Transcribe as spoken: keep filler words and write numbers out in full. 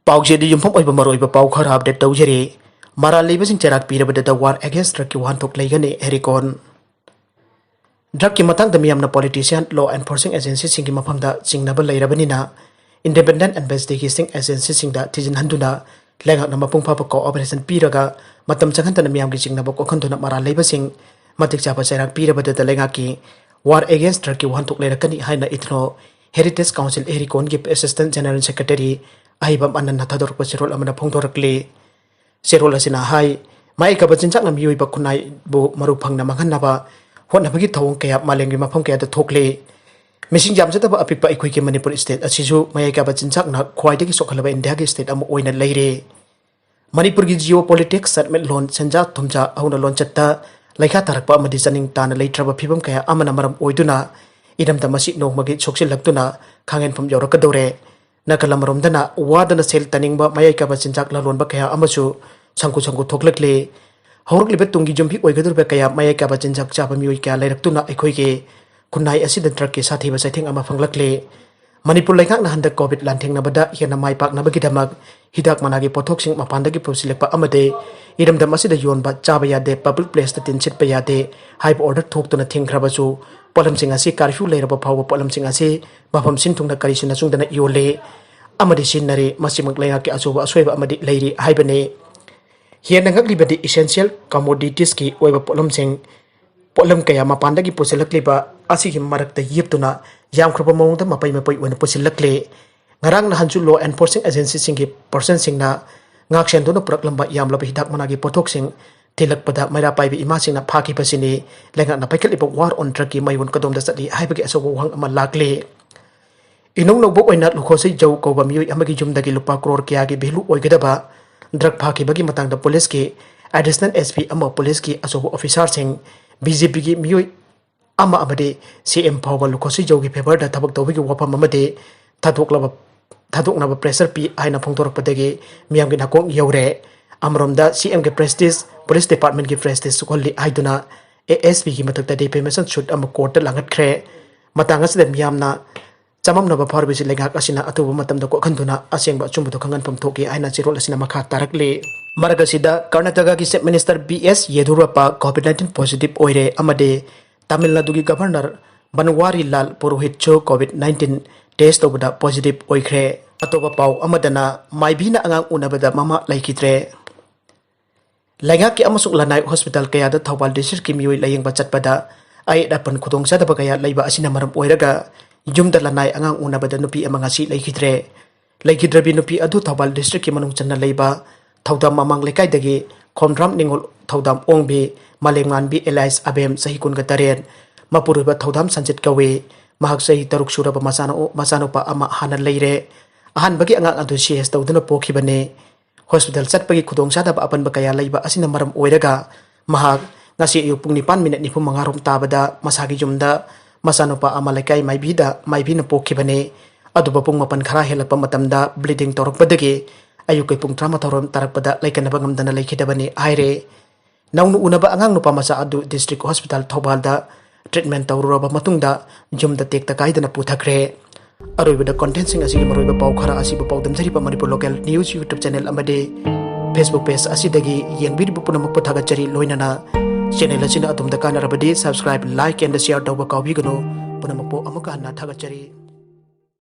ꯄꯥꯎꯆꯦꯗ ꯌꯨꯝꯐꯝ ꯑꯣꯏꯕ ꯃꯔꯨꯑꯣꯏꯕ ꯄꯥꯎ ꯈꯔ ꯑꯞꯗꯦꯠ ꯇꯧꯖꯔꯤ꯫ ꯃꯔꯥꯜ ꯂꯩꯕꯁꯤꯡ ꯆꯩꯔꯥꯛ ꯄꯤꯔꯕꯗ ꯗ ꯋꯥꯔ ꯑꯦꯒꯦꯟꯁ ꯗ꯭ꯔꯒꯀꯤ ꯋꯥꯍꯟꯊꯣꯛ ꯂꯩꯒꯅꯤ ꯍꯦꯔꯤꯀꯣꯟ꯫ ꯗ꯭ꯔꯒꯀꯤ ꯃꯇꯥꯡꯗ ꯃꯤꯌꯥꯝꯅ ꯄꯣꯂꯤꯇꯤꯁꯤꯌꯥꯟ, ꯂꯣ ꯑꯦꯟꯐꯣꯔꯁꯤꯡ ꯑꯦꯖꯦꯟꯁꯤꯁꯤꯡꯒꯤ ꯃꯐꯝꯗ ꯆꯤꯡꯅꯕ ꯂꯩꯔꯕꯅꯤꯅ, ꯏꯟꯗꯤꯄꯦꯟꯗꯦꯟꯠ ꯏꯟꯚꯦꯁꯇꯤꯒꯦꯁꯟ ꯑꯦꯖꯦꯟꯁꯤꯁꯤꯡꯗ ꯊꯤꯖꯤꯟꯍꯟꯗꯨꯅ ꯂꯩꯉꯥꯛꯅ ꯃꯄꯨꯡ ꯐꯥꯕ ꯀꯣꯑꯣꯄꯔꯦꯁꯟ ꯄꯤꯔꯒ ꯃꯇꯝ ꯆꯪꯍꯟꯗꯅ ꯃꯤꯌꯥꯝꯒꯤ ꯆꯤꯡꯅꯕ ꯀꯣꯛꯍꯟꯗꯨꯅ ꯃꯔꯥꯜ ꯂꯩꯕꯁꯤꯡ ꯃꯇꯤꯛ ꯆꯥꯕ ꯆꯩꯔꯥꯛ ꯄꯤꯔꯕꯗ ꯂꯩꯉꯥꯛꯀꯤ ꯋꯥꯔ ꯑꯦꯒꯦꯟꯁ ꯗ꯭ꯔꯒꯀꯤ ꯋꯥꯍꯟꯊꯣꯛ ꯂꯩꯔꯛꯀꯅꯤ ꯍꯥꯏꯅ ꯏꯊꯅꯣ ꯍꯦꯔꯤꯇꯦꯖ ꯀꯥꯎꯟꯁꯤꯜ ꯍꯦꯔꯤꯀꯣꯟꯒꯤ ꯑꯦꯁꯤꯁꯇꯦꯟꯠ ꯖꯦꯅꯔꯦꯜ ꯁꯦꯀ꯭ꯔꯦꯇꯔꯤ ꯑꯍꯩꯕꯝ ꯑꯅꯟꯅ ꯊꯥꯗꯣꯔꯛꯄ ꯆꯦꯔꯣꯜ ꯑꯃꯅ ꯐꯣꯡꯗꯣꯔꯛꯂꯤ꯫ ꯆꯦꯔꯣꯜ ꯑꯁꯤꯅ ꯍꯥꯏ, ꯃꯍꯩ ꯀꯥꯕ ꯆꯤꯟꯖꯥꯛꯅ ꯃꯤꯑꯣꯏꯕ ꯈꯨꯟꯅꯥꯏꯕꯨ ꯃꯔꯨ ꯐꯪꯅ ꯃꯥꯡꯍꯟꯅꯕ ꯍꯣꯠꯅꯕꯒꯤ ꯊꯧꯑꯣꯡ ꯀꯌꯥ ꯃꯥꯂꯦꯝꯒꯤ ꯃꯐꯝ ꯀꯌꯥꯗ ꯊꯣꯛꯂꯤ꯫ ꯃꯤꯁꯤꯡ ꯌꯥꯝꯖꯗꯕ ꯑꯄꯤꯛꯄ ꯑꯩꯈꯣꯏꯒꯤ ꯃꯅꯤꯄꯨꯔ ꯁ꯭ꯇꯦꯠ ꯑꯁꯤꯁꯨ ꯃꯌꯥꯏ ꯀꯥꯕ ꯆꯤꯟꯖꯥꯛꯅ ꯈ꯭ꯋꯥꯏꯗꯒꯤ ꯁꯣꯛꯍꯜꯂꯕ ꯏꯟꯗꯤꯌꯥꯒꯤ ꯁ꯭ꯇꯦꯠ ꯑꯃ ꯑꯣꯏꯅ ꯂꯩꯔꯦ꯫ ꯃꯅꯤꯄꯨꯔꯒꯤ ꯖꯤꯑꯣ ꯄꯣꯂꯤꯇꯤꯛꯁ, ꯁꯦꯟꯃꯤꯠꯂꯣꯟ, ꯁꯦꯟꯖꯥ ꯊꯨꯝꯖꯥ, ꯍꯧꯅ ꯂꯣꯟꯆꯠꯇ ꯂꯩꯈꯥ ꯇꯥꯔꯛꯄ ꯑꯃꯗꯤ ꯆꯥꯅꯤꯡ ꯇꯥꯅ ꯂꯩꯇ꯭ꯔꯕ ꯐꯤꯕꯝ ꯀꯌꯥ ꯑꯃꯅ ꯃꯔꯝ ꯑꯣꯏꯗꯨꯅ ꯏꯔꯝꯗꯝ ꯑꯁꯤ ꯅꯣꯡꯃꯒꯤ ꯁꯣꯛꯆꯤꯜꯂꯛꯇꯨꯅ ꯈꯥꯡꯍꯦꯟꯐꯝ ꯌꯧꯔꯛꯀꯗꯧꯔꯦ꯫ ꯅꯥꯀꯜ ꯑꯃꯔꯣꯝꯗꯅ ꯋꯥꯗꯅ ꯁꯦꯜ ꯇꯥꯅꯤꯡꯕ ꯃꯌꯥꯏ ꯀꯥꯕ ꯆꯤꯟꯖꯥꯛ ꯂꯂꯣꯟꯕ ꯀꯌꯥ ꯑꯃꯁꯨ ꯁꯪꯒꯨ ꯁꯪꯒꯨ ꯊꯣꯛꯂꯛꯂꯤ꯫ ꯍꯧꯔꯛꯂꯤꯕ ꯇꯨꯡꯒꯤ ꯌꯨꯝꯕꯤ ꯑꯣꯏꯒꯗꯧꯔꯤꯕ ꯀꯌꯥ ꯃꯌꯥꯏ ꯀꯥꯕ ꯆꯤꯟꯖꯥꯛ ꯆꯥꯕ ꯃꯤꯑꯣꯏ ꯀꯌꯥ ꯂꯩꯔꯛꯇꯨꯅ ꯑꯩꯈꯣꯏꯒꯤ ꯈꯨꯟꯅꯥꯏ ꯑꯁꯤꯗ ꯗ꯭ꯔꯒꯀꯤ ꯁꯥꯊꯤꯕ ꯆꯩꯊꯦꯡ ꯑꯃ ꯐꯪꯂꯛꯂꯤ꯫ ꯃꯅꯤꯄꯨꯔ ꯂꯩꯉꯥꯛꯅ ꯍꯟꯗꯛ ꯀꯣꯚꯤꯗ ꯂꯥꯟꯊꯦꯡꯅꯕꯗ ꯍꯦꯟꯅ ꯃꯥꯏ ꯄꯥꯛꯅꯕꯒꯤꯗꯃꯛ ꯍꯤꯗꯥꯛ ꯃꯅꯥꯒꯤ ꯄꯣꯠꯊꯣꯛꯁꯤꯡ ꯃꯄꯥꯟꯗꯒꯤ ꯄꯨꯁꯤꯜꯂꯛꯄ ꯑꯃꯗꯤ ꯏꯔꯝꯗꯝ ꯑꯁꯤꯗ ꯌꯣꯟꯕ ꯆꯥꯕ ꯌꯥꯗꯦ, ꯄꯕ꯭ꯂꯤꯛ ꯄ꯭ꯂꯦꯁꯇ ꯇꯤꯟ ꯁꯤꯠꯄ ꯌꯥꯗꯦ ꯍꯥꯏꯕ ꯑꯣꯔꯗꯔ ꯊꯣꯛꯇꯨꯅ ꯊꯤꯡꯈ꯭ꯔꯕꯁꯨ, ꯄꯣꯠꯂꯝꯁꯤꯡ ꯑꯁꯤ ꯀꯥꯔꯐ꯭ꯌꯨ ꯂꯩꯔꯕ ꯐꯥꯎꯕ ꯄꯣꯠꯂꯝꯁꯤꯡ ꯑꯁꯤ ꯃꯐꯝ ꯁꯤꯟ ꯊꯨꯡꯅ ꯀꯔꯤꯁꯨ ꯅꯆꯨꯡꯗꯅ ꯌꯣꯜꯂꯤ ꯑꯃꯗꯤ ꯁꯤꯖꯤꯟꯅꯔꯤ꯫ ꯃꯁꯤꯃꯛ ꯂꯩꯉꯥꯛꯀꯤ ꯑꯆꯧꯕ ꯑꯁꯣꯏꯕ ꯑꯃꯗꯤ ꯂꯩꯔꯤ ꯍꯥꯏꯕꯅꯤ꯫ ꯍꯦꯟꯅ ꯉꯛꯂꯤꯕꯗꯤ essential commoditiesꯀꯤ ꯑꯣꯏꯕ ꯄꯣꯠꯂꯝꯁꯤꯡ, ꯄꯣꯠꯂꯝ ꯀꯌꯥ ꯃꯄꯥꯟꯗꯒꯤ ꯄꯨꯁꯤꯜꯂꯛꯂꯤꯕ ꯑꯁꯤꯒꯤ ꯃꯔꯛꯇ ꯌꯦꯞꯇꯨꯅ ꯌꯥꯝꯈ꯭ꯔꯕ ꯃꯑꯣꯡꯗ ꯃꯄꯩ ꯃꯄꯩ ꯑꯣꯏꯅ ꯄꯨꯁꯤꯜꯂꯛꯂꯤ꯫ ꯉꯔꯥꯡ ꯅꯍꯥꯟꯁꯨ ꯂꯣ ꯑꯦꯟꯐꯣꯔꯁꯤꯡ ꯑꯦꯖꯦꯟꯁꯤꯁꯤꯡꯒꯤ ꯄꯔꯁꯟꯁꯤꯡꯅ ꯉꯥꯛꯁꯦꯟꯗꯨꯅ ꯄꯨꯔꯛꯂꯝꯕ ꯌꯥꯝꯂꯕ ꯍꯤꯗꯥꯛ ꯃꯅꯥꯒꯤ ꯄꯣꯠꯊꯣꯛꯁꯤꯡ ꯊꯤꯜꯂꯛꯄꯗ ꯃꯩꯔꯥ ꯄꯥꯏꯕꯤ ꯏꯃꯥꯁꯤꯡꯅ ꯐꯥꯈꯤꯕꯁꯤꯅꯤ꯫ ꯂꯩꯉꯥꯛꯅ ꯄꯥꯏꯈꯠꯂꯤꯕ ꯋꯥꯔ ꯑꯣꯟ ꯗ꯭ꯔꯒꯀꯤ ꯃꯌꯣꯟ ꯀꯗꯣꯝꯗ ꯆꯠꯂꯤ ꯍꯥꯏꯕꯒꯤ ꯑꯆꯧꯕ ꯋꯥꯍꯪ ꯑꯃ ꯂꯥꯛꯂꯤ꯫ ꯏꯅꯧ ꯅꯧꯕ ꯑꯣꯏꯅ ꯂꯨꯈꯣꯁꯩ ꯖꯧ ꯀꯧꯕ ꯃꯤꯑꯣꯏ ꯑꯃꯒꯤ ꯌꯨꯝꯗꯒꯤ ꯂꯨꯄꯥ ꯀ꯭ꯔꯣꯔ ꯀꯌꯥꯒꯤ ꯚꯦꯂꯨ ꯑꯣꯏꯒꯗꯕ ꯗ꯭ꯔꯒ ꯐꯥꯈꯤꯕꯒꯤ ꯃꯇꯥꯡꯗ ꯄꯨꯂꯤꯁꯀꯤ ꯑꯦꯗꯤꯁꯅꯦꯜ ꯑꯦꯁ ꯄꯤ ꯑꯃ, ꯄꯨꯂꯤꯁꯀꯤ ꯑꯆꯧꯕ ꯑꯣꯐꯤꯁꯥꯔꯁꯤꯡ, ꯕꯤ ꯖꯦ ꯄꯤꯒꯤ ꯃꯤꯑꯣꯏ ꯑꯃ ꯑꯃꯗꯤ ꯁꯤ ꯑꯦꯝ ꯐꯥꯎꯕ ꯂꯨꯈꯣꯁꯩ ꯖꯧꯒꯤ ꯐꯦꯚꯔꯗ ꯊꯕꯛ ꯇꯧꯕꯒꯤ ꯋꯥꯐꯝ ꯑꯃꯗꯤ ꯊꯥꯗꯣꯛꯂꯕ, ꯊꯥꯗꯣꯛꯅꯕ ꯄ꯭ꯔꯦꯁꯔ ꯄꯤ ꯍꯥꯏꯅ ꯐꯣꯡꯗꯣꯔꯛꯄꯗꯒꯤ ꯃꯤꯌꯥꯝꯒꯤ ꯅꯥꯀꯣꯡ ꯌꯧꯔꯦ꯫ ꯑꯃꯔꯣꯝꯗ ꯁꯤ ꯑꯦꯝꯒꯤ ꯄ꯭ꯔꯦꯁꯇꯤꯖ, ꯄꯨꯂꯤꯁ ꯗꯤꯄꯥꯔꯠꯃꯦꯟꯒꯤ ꯄ꯭ꯔꯦꯁꯇꯤꯖ ꯁꯣꯛꯍꯜꯂꯤ ꯍꯥꯏꯗꯨꯅ ꯑꯦ ꯑꯦꯁ ꯄꯤꯒꯤ ꯃꯊꯛꯇ ꯗꯤꯐꯦꯃꯦꯁꯟ ꯁꯨꯠ ꯑꯃ ꯀꯣꯔꯠꯇ ꯂꯥꯡꯈꯠꯈ꯭ꯔꯦ꯫ ꯃꯇꯥꯡ ꯑꯁꯤꯗ ꯃꯤꯌꯥꯝꯅ ꯆꯃꯝꯅꯕ ꯐꯥꯎꯔꯤꯕꯁꯤ ꯂꯩꯉꯥꯛ ꯑꯁꯤꯅ ꯑꯊꯨꯕ ꯃꯇꯝꯗ ꯀꯣꯛꯍꯟꯗꯨꯅ ꯑꯁꯦꯡꯕ ꯑꯆꯨꯝꯕꯗꯨ ꯈꯪꯍꯟꯐꯝ ꯊꯣꯛꯏ ꯍꯥꯏꯅ ꯆꯦꯔꯣꯜ ꯑꯁꯤꯅ ꯃꯈꯥ ꯇꯥꯔꯛꯂꯤ꯫ ꯃꯔꯛ ꯑꯁꯤꯗ ꯀꯔꯅꯥꯇꯀꯥꯒꯤ Chief Minister B S Yediyurappa COVID nineteen positive ꯑꯣꯏꯔꯦ ꯑꯃꯗꯤ ꯇꯥꯃꯤꯜ ꯅꯥꯗꯨꯒꯤ Governor Banwari Lal Purohitꯁꯨ COVID nineteen test ꯇꯧꯕꯗ positive ꯑꯣꯏꯈ꯭ꯔꯦ꯫ ꯑꯇꯣꯞꯄ ꯄꯥꯎ ꯑꯃꯗꯅ ꯃꯥꯏꯕꯤꯅ ꯑꯉꯥꯡ ꯎꯅꯕꯗ ꯃꯃꯥ ꯂꯩꯈꯤꯗ꯭ꯔꯦ꯫ ꯂꯩꯉꯥꯛꯀꯤ ꯑꯃꯁꯨꯡ ꯂꯅꯥꯏ hospital ꯀꯌꯥꯗ ꯊꯧꯕꯥꯜ districtꯀꯤ ꯃꯤꯑꯣꯏ ꯂꯥꯌꯦꯡꯕ ꯆꯠꯄꯗ ꯑꯌꯦꯠ ꯑꯄꯟ ꯈꯨꯗꯣꯡꯆꯥꯗꯕ ꯀꯌꯥ ꯂꯩꯕ ꯑꯁꯤꯅ ꯃꯔꯝ ꯑꯣꯏꯔꯒ ꯌꯨꯝꯗ ꯂꯅꯥꯏ ꯑꯉꯥꯡ ꯎꯅꯕꯗ ꯅꯨꯄꯤ ꯑꯃ ꯉꯁꯤ ꯂꯩꯈꯤꯗ꯭ꯔꯦ꯫ ꯂꯩꯈꯤꯗ꯭ꯔꯕꯤ ꯅꯨꯄꯤ ꯑꯗꯨ ꯊꯧꯕꯥꯜ districtꯀꯤ ꯃꯅꯨꯡ ꯆꯟꯅ ꯂꯩꯕ ꯊꯧꯗꯥꯝ ꯃꯃꯥꯡ ꯂꯩꯀꯥꯏꯗꯒꯤ ꯈꯣꯝꯗ꯭ꯔꯥꯝ ꯅꯤꯉꯣꯜ, ꯊꯧꯗꯥꯝ ꯑꯣꯡꯕꯤ, ꯃꯥꯂꯦꯝꯉꯥꯟꯕꯤ alias ꯑꯕꯦꯝ, ꯆꯍꯤ ꯀꯨꯟꯒ ꯇꯔꯦꯠ, ꯃꯄꯨꯔꯣꯏꯕ ꯊꯧꯗꯥꯝ ꯁꯟꯖꯤꯠ ꯀꯧꯏ꯫ ꯃꯍꯥꯛ ꯆꯍꯤ ꯇꯔꯨꯛ ꯁꯨꯔꯕ ꯃꯆꯥꯅꯨ-, ꯃꯆꯥꯅꯨꯄꯥ ꯑꯃ ꯍꯥꯟꯅ ꯂꯩꯔꯦ꯫ ꯑꯍꯥꯟꯕꯒꯤ ꯑꯉꯥꯡ ꯑꯗꯨ C S ꯇꯧꯗꯨꯅ ꯄꯣꯛꯈꯤꯕꯅꯤ꯫ Hospital ꯆꯠꯄꯒꯤ ꯈꯨꯗꯣꯡꯆꯥꯗꯕ ꯑꯄꯟꯕ ꯀꯌꯥ ꯂꯩꯕ ꯑꯁꯤꯅ ꯃꯔꯝ ꯑꯣꯏꯔꯒ ꯃꯍꯥꯛ ꯉꯁꯤ ꯑꯌꯨꯛ ꯄꯨꯡ ꯅꯤꯄꯥꯟ minute ꯅꯤꯐꯨ ꯃꯉꯥ ꯔꯣꯝ ꯇꯥꯕꯗ ꯃꯁꯥꯒꯤ ꯌꯨꯝꯗ ꯃꯆꯥꯅꯨꯄꯥ ꯑꯃ ꯂꯩꯀꯥꯏ ꯃꯥꯏꯕꯤꯗ ꯃꯥꯏꯕꯤꯅ ꯄꯣꯛꯈꯤꯕꯅꯤ꯫ ꯑꯗꯨꯕꯨ ꯄꯨꯡ ꯃꯥꯄꯟ ꯈꯔ ꯍꯦꯜꯂꯛꯄ ꯃꯇꯝꯗ bleeding ꯇꯧꯔꯛꯄꯗꯒꯤ ꯑꯌꯨꯛꯀꯤ ꯄꯨꯡ ꯇꯔꯥꯃꯥꯊꯣꯏ ꯔꯣꯝ ꯇꯥꯔꯛꯄꯗ ꯂꯩꯀꯟꯅꯕ ꯉꯝꯗꯅ ꯂꯩꯈꯤꯗꯕꯅꯤ ꯍꯥꯏꯔꯦ꯫ ꯅꯧꯅ ꯎꯅꯕ ꯑꯉꯥꯡ ꯅꯨꯄꯥ ꯃꯆꯥ ꯑꯗꯨ district hospital ꯊꯧꯕꯥꯜꯗ treatment ꯇꯧꯔꯨꯔꯕ ꯃꯇꯨꯡꯗ ꯌꯨꯝꯗ ꯇꯦꯛꯇ ꯀꯥꯏꯗꯅ ꯄꯨꯊꯈ꯭ꯔꯦ꯫ ꯑꯔꯣꯏꯕꯗ contentꯁꯤꯡ ꯑꯁꯤꯒꯤ ꯃꯔꯨꯑꯣꯏꯕ ꯄꯥꯎ ꯈꯔ ꯑꯁꯤꯕꯨ ꯄꯥꯎꯗꯝꯖꯔꯤꯕ Manipur local news YouTube channel ꯑꯃꯗꯤ Facebook page ꯑꯁꯤꯗꯒꯤ ꯌꯦꯡꯕꯤꯔꯤꯕ ꯄꯨꯝꯅꯃꯛꯄꯨ ꯊꯥꯒꯠꯆꯔꯤ꯫ ꯂꯣꯏꯅꯅ channel ꯑꯁꯤꯅ ꯑꯗꯣꯝꯗ ꯀꯥꯟꯅꯔꯕꯗꯤ subscribe, like and share ꯇꯧꯕ ꯀꯥꯎꯕꯤꯒꯅꯨ꯫ ꯄꯨꯝꯅꯃꯛꯄꯨ ꯑꯃꯨꯛꯀ ꯍꯟꯅ ꯊꯥꯒꯠꯆꯔꯤ꯫